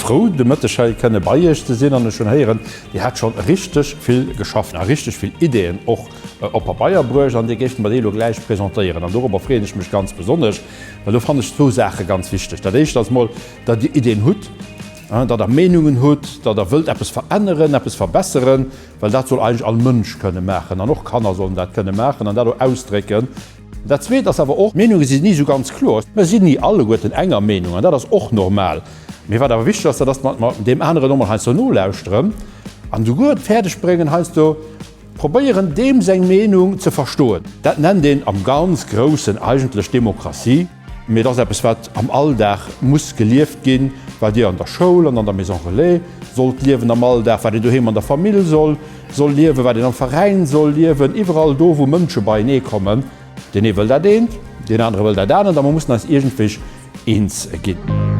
frou, de Mëtteg hei kënne bei Iech ze sinn an ech hunn héieren, Dir hätt schonn richteg vill geschafft a richteg vill Ideeën och op Pabeier bruecht an Dir géift mer déi elo gläich presentéieren. An dorobber freeën ech mech ganz besonnesch, well do fannen ech zwou Saache ganz wichteg. Dat éischt ass mol, datt Dir Ideeën hutt, datt Der Meenungen hutt, datt Der wëllt eppes veränneren, eppes verbesseren, well dat soll eigentlech all Mënsch kënne maachen an och Kanner sollen dat kënne maachen an dat och ausdrécken. Dat Zweet ass awer och, d'Meenunge sinn ni esou ganz kloer. Mer sinn ni alleguerten enger Meenung an dat ass och normal. Mee wat awer wichteg ass, dat ass, datt mer deem aneren och mol heiansdo nolauschteren an esouguer et fäerdeg bréngen, heiansdo probéieren, deem seng Meenung ze verstoen. Dat nennt een am ganz Groussen eigentlech Demokratie. Mee et ass eppes, wat am Alldag muss gelieft ginn, wat Dir an der Schoul an an der Maison Relais sollt liewen am Alldag, wat een doheem an der Famill soll soll liewen, wat een am Veräin soll liewen, iwwerall do, wou Mënsche beienee kommen. Deen ee wëll dat eent, deen anere wëll dat anert a mer mussen eis iergendwéi eens ginn.